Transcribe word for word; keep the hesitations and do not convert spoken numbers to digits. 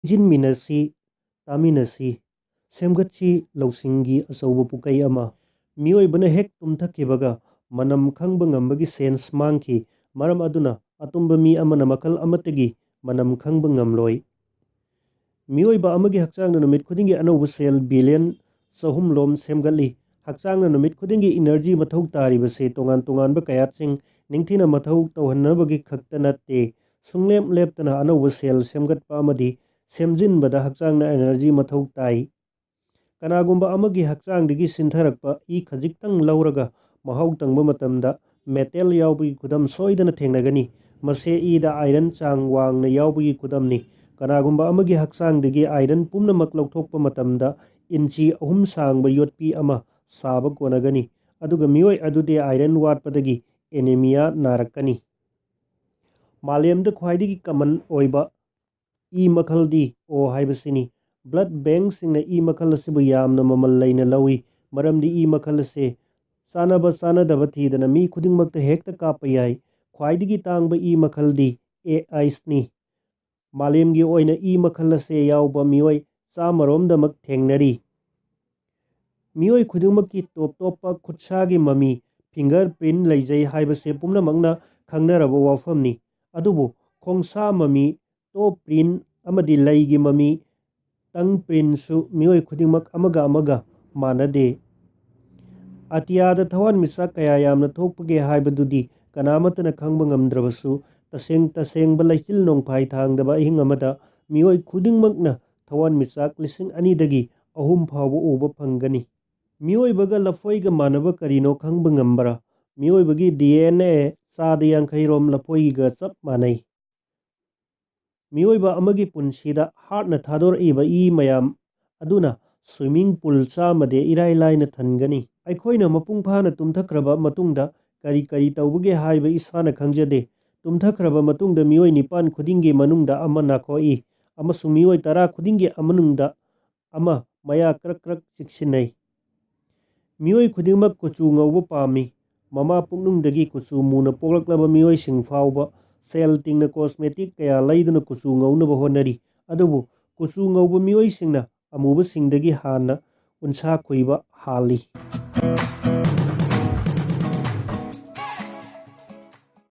ꯁꯤꯖꯤꯟꯃꯤꯟꯅꯁꯤ, ꯇꯥꯃꯤꯟꯅꯁꯤ, ꯁꯦꯝꯒꯠꯁꯤ ꯂꯧꯁꯤꯡꯒꯤ ꯑꯆꯧꯕ ꯄꯨꯀꯩ ꯑꯃ꯫ ꯃꯤꯑꯣꯏꯕꯅ ꯍꯦꯛ ꯇꯨꯝꯊꯈꯤꯕꯒ ꯃꯅꯝ ꯈꯪꯕ ꯉꯝꯕꯒꯤ sense ꯃꯥꯡꯈꯤ꯫ ꯃꯔꯝ ꯑꯗꯨꯅ ꯑꯇꯨꯝꯕ ꯃꯤ ꯑꯃꯅ ꯃꯈꯜ ꯑꯃꯠꯇꯒꯤ ꯃꯅꯝ ꯈꯪꯕ ꯉꯝꯂꯣꯏ꯫ ꯃꯤꯑꯣꯏꯕ ꯑꯃꯒꯤ ꯍꯛꯆꯥꯡꯗ ꯅꯨꯃꯤꯠ ꯈꯨꯗꯤꯡꯒꯤ ꯑꯅꯧꯕ cell billion ꯆꯍꯨꯝ ꯂꯣꯝ ꯁꯦꯝꯒꯠꯂꯤ꯫ ꯍꯛꯆꯥꯡꯅ ꯅꯨꯃꯤꯠ ꯈꯨꯗꯤꯡꯒꯤ energy ꯃꯊꯧ ꯇꯥꯔꯤꯕꯁꯤ ꯇꯣꯉꯥꯟ ꯇꯣꯉꯥꯟꯕ ꯀꯌꯥꯠꯁꯤꯡ ꯅꯤꯡꯊꯤꯅ ꯃꯊꯧ ꯇꯧꯍꯟꯅꯕꯒꯤ ꯈꯛꯇ ꯅꯠꯇꯦ꯫ ꯁꯨꯡꯂꯦꯞ ꯂꯦꯞꯇꯅ ꯑꯅꯧꯕ cell ꯁꯦꯝꯒꯠꯄ ꯑꯃꯗꯤ ꯁꯦꯝꯖꯤꯟꯕꯗ ꯍꯛꯆꯥꯡꯅ energy ꯃꯊꯧ ꯇꯥꯏ꯫ ꯀꯅꯥꯒꯨꯝꯕ ꯑꯃꯒꯤ ꯍꯛꯆꯥꯡꯗꯒꯤ ꯁꯤꯟꯊꯔꯛꯄ ꯏ ꯈꯖꯤꯛꯇꯪ ꯂꯧꯔꯒ ꯃꯍꯥꯎ ꯇꯪꯕ ꯃꯇꯝꯗ metal ꯌꯥꯎꯕꯒꯤ ꯈꯨꯗꯝ ꯁꯣꯏꯗꯅ ꯊꯦꯡꯅꯒꯅꯤ꯫ ꯃꯁꯦ ꯏꯗ iron ꯆꯥꯡ ꯋꯥꯡꯅ ꯌꯥꯎꯕꯒꯤ ꯈꯨꯗꯝꯅꯤ꯫ ꯀꯅꯥꯒꯨꯝꯕ ꯑꯃꯒꯤ ꯍꯛꯆꯥꯡꯗꯒꯤ iron ꯄꯨꯝꯅꯃꯛ ꯂꯧꯊꯣꯛꯄ ꯃꯇꯝꯗ inch ꯑꯍꯨꯝ ꯁꯥꯡꯕ ꯌꯣꯠꯄꯤ ꯑꯃ ꯁꯥꯕ ꯀꯣꯟꯅꯒꯅꯤ, ꯑꯗꯨꯒ ꯃꯤꯑꯣꯏ ꯑꯗꯨꯗꯤ iron ꯋꯥꯠꯄꯗꯒꯤ anemia ꯅꯥꯔꯛꯀꯅꯤ꯫ ꯃꯥꯂꯦꯝꯗ ꯈ꯭ꯋꯥꯏꯗꯒꯤ common ꯑꯣꯏꯕ ꯏ ꯃꯈꯜꯗꯤ O ꯍꯥꯏꯕꯁꯤꯅꯤ꯫ Blood bankꯁꯤꯡꯅ ꯏ ꯃꯈꯜ ꯑꯁꯤꯕꯨ ꯌꯥꯝꯅ ꯃꯃꯜ ꯂꯩꯅ ꯂꯧꯏ, ꯃꯔꯝꯗꯤ ꯏ ꯃꯈꯜ ꯑꯁꯤ ꯆꯥꯅꯕ ꯆꯥꯅꯗꯕ ꯊꯤꯗꯅ ꯃꯤ ꯈꯨꯗꯤꯡꯃꯛꯇ ꯍꯦꯛꯇ ꯀꯥꯞꯄ ꯌꯥꯏ꯫ ꯈ꯭ꯋꯥꯏꯗꯒꯤ ꯇꯥꯡꯕ ꯏ ꯃꯈꯜꯗꯤ A ꯏꯁꯅꯤ꯫ ꯃꯥꯂꯦꯝꯒꯤ ꯑꯣꯏꯅ ꯏ ꯃꯈꯜ ꯑꯁꯦ ꯌꯥꯎꯕ ꯃꯤꯑꯣꯏ ꯆꯥꯝꯃꯔꯣꯝꯗꯃꯛ ꯊꯦꯡꯅꯔꯤ꯫ ꯃꯤꯑꯣꯏ ꯈꯨꯗꯤꯡꯃꯛꯀꯤ ꯇꯣꯞ ꯇꯣꯞꯄ ꯈꯨꯠꯁꯥꯒꯤ ꯃꯃꯤ, finger print, ꯂꯩꯖꯩ ꯍꯥꯏꯕꯁꯦ ꯄꯨꯝꯅꯃꯛꯅ ꯈꯪꯅꯔꯕ ꯋꯥꯐꯝꯅꯤ꯫ ꯑꯗꯨꯕꯨ ꯈꯣꯡꯁꯥ ꯃꯃꯤ, toe print, ꯑꯃꯗꯤ ꯂꯩꯒꯤ ꯃꯃꯤ, tongue printꯁꯨ ꯃꯤꯑꯣꯏ ꯈꯨꯗꯤꯡꯃꯛ ꯑꯃꯒ ꯑꯃꯒ ꯃꯥꯟꯅꯗꯦ꯫ ꯑꯇꯤꯌꯥꯗ ꯊꯋꯥꯟꯃꯤꯆꯥꯛ ꯀꯌꯥ ꯌꯥꯝꯅ ꯊꯣꯛꯄꯒꯦ ꯍꯥꯏꯕꯗꯨꯗꯤ ꯀꯅꯥꯃꯠꯇꯅ ꯈꯪꯕ ꯉꯝꯗ꯭ꯔꯕꯁꯨ, ꯇꯁꯦꯡ ꯇꯁꯦꯡꯕ ꯂꯩꯆꯤꯜ ꯅꯣꯡꯐꯥꯏ ꯊꯥꯡꯗꯕ ꯑꯍꯤꯡ ꯑꯃꯗ ꯃꯤꯑꯣꯏ ꯈꯨꯗꯤꯡꯃꯛꯅ ꯊꯋꯥꯟꯃꯤꯆꯥꯛ ꯂꯤꯁꯤꯡ ꯑꯅꯤꯗꯒꯤ ꯑꯍꯨꯝ ꯐꯥꯎꯕ ꯎꯕ ꯐꯪꯒꯅꯤ꯫ ꯃꯤꯑꯣꯏꯕꯒ ꯂꯐꯣꯏꯒ ꯃꯥꯟꯅꯕ ꯀꯔꯤꯅꯣ ꯈꯪꯕ ꯉꯝꯕ꯭ꯔꯥ? ꯃꯤꯑꯣꯏꯕꯒꯤ D N A ꯆꯥꯗ ꯌꯥꯡꯈꯩ ꯔꯣꯝ ꯂꯐꯣꯏꯒꯤꯒ ꯆꯞ ꯃꯥꯟꯅꯩ꯫ ꯃꯤꯑꯣꯏꯕ ꯑꯃꯒꯤ ꯄꯨꯟꯁꯤꯗ heartꯅ ꯊꯥꯗꯣꯔꯛꯏꯕ ꯏ ꯃꯌꯥꯝ ꯑꯗꯨꯅ swimming pool ꯆꯥꯝꯃꯗꯤ ꯏꯔꯥꯏ ꯂꯥꯏꯅ ꯊꯟꯒꯅꯤ꯫ ꯑꯩꯈꯣꯏꯅ ꯃꯄꯨꯡ ꯐꯥꯅ ꯇꯨꯝꯊꯈ꯭ꯔꯕ ꯃꯇꯨꯡꯗ ꯀꯔꯤ ꯀꯔꯤ ꯇꯧꯕꯒꯦ ꯍꯥꯏꯕ ꯏꯁꯥꯅ ꯈꯪꯖꯗꯦ꯫ ꯇꯨꯝꯊꯈ꯭ꯔꯕ ꯃꯇꯨꯡꯗ ꯃꯤꯑꯣꯏ ꯅꯤꯄꯥꯟ ꯈꯨꯗꯤꯡꯒꯤ ꯃꯅꯨꯡꯗ ꯑꯃ ꯅꯥꯈꯣꯛꯏ, ꯑꯃꯁꯨꯡ ꯃꯤꯑꯣꯏ ꯇꯔꯥ ꯈꯨꯗꯤꯡꯒꯤ ꯃꯅꯨꯡꯗ ꯑꯃ ꯃꯌꯥ ꯀ꯭ꯔꯛ ꯀ꯭ꯔꯛ ꯆꯤꯛꯁꯤꯟꯅꯩ꯫ ꯃꯤꯑꯣꯏ ꯈꯨꯗꯤꯡꯃꯛ ꯀꯨꯆꯨ ꯉꯧꯕ ꯄꯥꯝꯃꯤ꯫ ꯃꯃꯥ ꯄꯨꯛꯅꯨꯡꯗꯒꯤ ꯀꯨꯆꯨ ꯃꯨꯅ ꯄꯣꯛꯂꯛꯂꯕ ꯃꯤꯑꯣꯏꯁꯤꯡ ꯐꯥꯎꯕ ꯁꯦꯜ ꯇꯤꯡꯅ cosmetic ꯀꯌꯥ ꯂꯩꯗꯨꯅ ꯀꯨꯆꯨ ꯉꯧꯅꯕ ꯍꯣꯠꯅꯔꯤ꯫ ꯑꯗꯨꯕꯨ ꯀꯨꯆꯨ ꯉꯧꯕ ꯃꯤꯑꯣꯏꯁꯤꯡꯅ ꯑꯃꯨꯕꯁꯤꯡꯗꯒꯤ ꯍꯥꯟꯅ ꯎꯟꯁꯥ ꯈꯨꯏꯕ ꯍꯥꯜꯂꯤ꯫